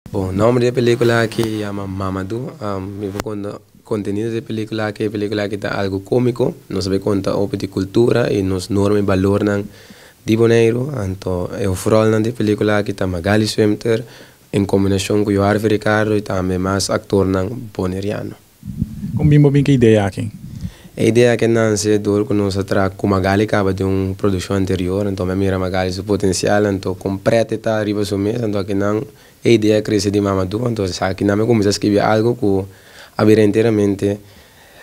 Bon, nòmber di e pelíkula aki yama Mamadou. Mi por konta kontenido di e pelíkula aki. E pelíkula aki ta algu kómiko. Nos a bai konta hopi di kultura i nos norma i balornan di Boneiru. Anto e hofròlnan di e pelíkula aki ta Magali Swimter en kombinashon ku Joharvi Ricardo i tambe mas aktornan boneriano. Kon bin bo bin ku e idea aki? E idea aki a nanse dor ku nos a traha ku Magali kaba den un produkshon anterior, anto mi a mira Magali su potensial, anto kon pret e ta riba su mes, anto akinan e idea a krese di Mamadou, anto akinan mi a kuminsá skibi algu ku a bira enteramente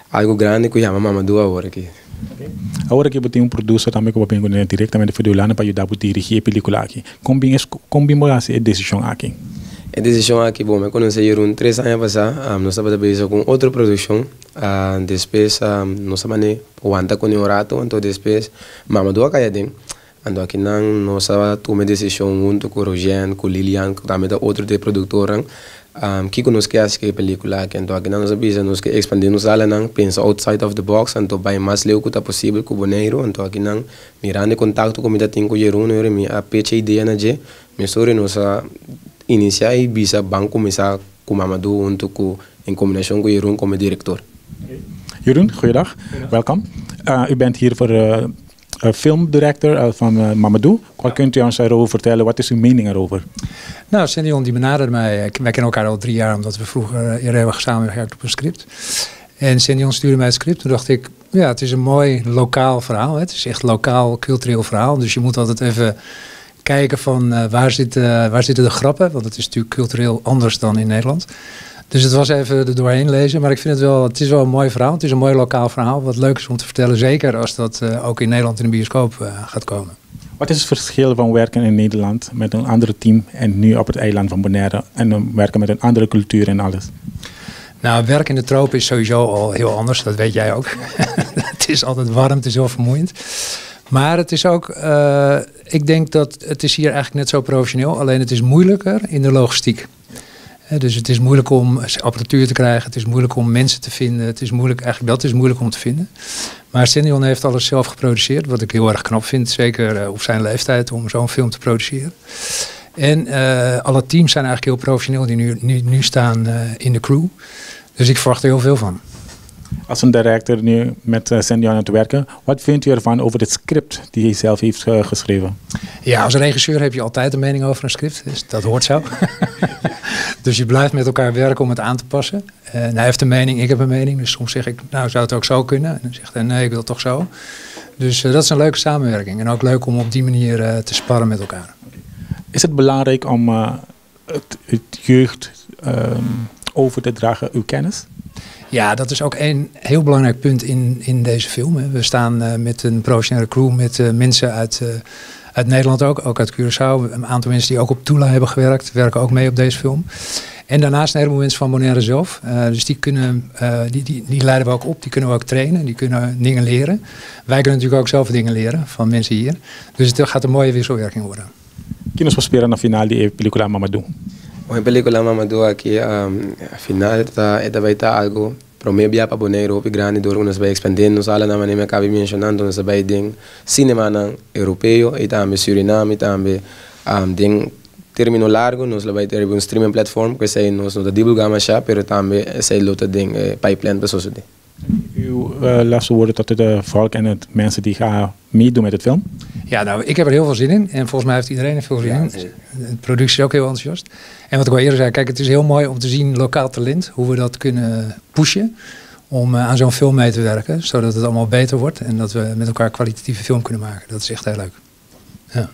algu grandi ku yama Mamadou awor aki. Awor aki bo tin un producer tambe ku bo bin kuné direktamente for di Hulanda pa yuda bo dirigí e pelikula aki. Kon bin es kon bin bo hasi e desishon aki? E desishon aki, bon, mi a konosé Jeroen tres aña pasá. Nos tabata bezig ku un otro produkshon. Despues nos a man'é wanta kuné un ratu, anto despues Mamadou a kai aden. Anto akinan nos a tuma e desishon huntu ku Rojean, ku Lilian, ku tambe ta otro di e produktornan, kiko nos ke hasi ku e pelikula aki. Anto akinan nos a bisa nos ke ekspandé nos alanan, pensa outside of the box, anto bai mas leu ku ta posibel ku Boneiru. Anto akinan Mirando e kontakto ku mi ta tin ku Jeroen ora mi a pecha idea na dje, mesora nos a inisiá i bisa ban kuminsá ku Mamadou huntu ku en kombinashon ku Jeroen komo direktor. Jeroen, goeiedag. Welkom. U bent hier voor filmdirector van Mamadou. Wat kunt u ons erover vertellen? Wat is uw mening erover? Nou, Sendion die benaderde mij. Wij kennen elkaar al 3 jaar omdat we vroeger eerder hebben samengewerkt op een script. En Sendion stuurde mij het script. Toen dacht ik, ja, het is een mooi lokaal verhaal. Hè? Het is echt lokaal, cultureel verhaal. Dus je moet altijd even kijken van waar zitten de grappen. Want het is natuurlijk cultureel anders dan in Nederland. Dus het was even er doorheen lezen. Maar ik vind het wel, het is wel een mooi verhaal. Het is een mooi lokaal verhaal. Wat leuk is om te vertellen. Zeker als dat ook in Nederland in de bioscoop gaat komen. Wat is het verschil van werken in Nederland met een ander team en nu op het eiland van Bonaire en dan werken met een andere cultuur en alles? Nou, werk in de tropen is sowieso al heel anders, dat weet jij ook. Het is altijd warm, het is heel vermoeiend. Maar het is ook, ik denk dat het is hier eigenlijk net zo professioneel, alleen het is moeilijker in de logistiek. Dus het is moeilijk om apparatuur te krijgen, het is moeilijk om mensen te vinden, het is moeilijk, eigenlijk dat is moeilijk om te vinden. Maar Sendion heeft alles zelf geproduceerd, wat ik heel erg knap vind, zeker op zijn leeftijd om zo'n film te produceren. En alle teams zijn eigenlijk heel professioneel die nu staan in de crew. Dus ik verwacht er heel veel van. Als een director nu met Sendion aan het werken, wat vindt u ervan over het script die hij zelf heeft geschreven? Ja, als regisseur heb je altijd een mening over een script, dus dat hoort zo. Dus je blijft met elkaar werken om het aan te passen. En hij heeft een mening, ik heb een mening. Dus soms zeg ik, nou zou het ook zo kunnen? En dan zegt hij, nee, ik wil het toch zo. Dus dat is een leuke samenwerking. En ook leuk om op die manier te sparren met elkaar. Is het belangrijk om het jeugd over te dragen, uw kennis? Ja, dat is ook een heel belangrijk punt in deze film. Hè. We staan met een professionele crew, met mensen uit Nederland ook uit Curaçao. Een aantal mensen die ook op Tula hebben gewerkt, werken ook mee op deze film. En daarnaast een heleboel mensen van Bonaire zelf. Dus die leiden we ook op, die kunnen we ook trainen, die kunnen dingen leren. Wij kunnen natuurlijk ook zelf dingen leren van mensen hier. Dus het gaat een mooie wisselwerking worden. Kiko nos por spera na final di e pelikula Mamadou? E pelikula Mamadou aki, final ta bai ta algu promé bia pa Boneiru hopi grandi dor ku nos bai ekspandé nos alanan manera mi a kaba di menshoná. Anto nos a bai den sinemanan europeo i tambe Surinam i tambe den término largu nos lo bai riba un streaming platform ku esei nos no ta divulgá mashá pero tambe esei lo ta den e pipeline pa sosodé. Uw laatste woorden tot het volk en het mensen die gaan meedoen met het film? Ja, nou, ik heb er heel veel zin in. En volgens mij heeft iedereen er veel zin in. De productie is ook heel enthousiast. En wat ik al eerder zei, het is heel mooi om te zien lokaal talent, hoe we dat kunnen pushen om aan zo'n film mee te werken, zodat het allemaal beter wordt en dat we met elkaar kwalitatieve film kunnen maken. Dat is echt heel leuk. Ja.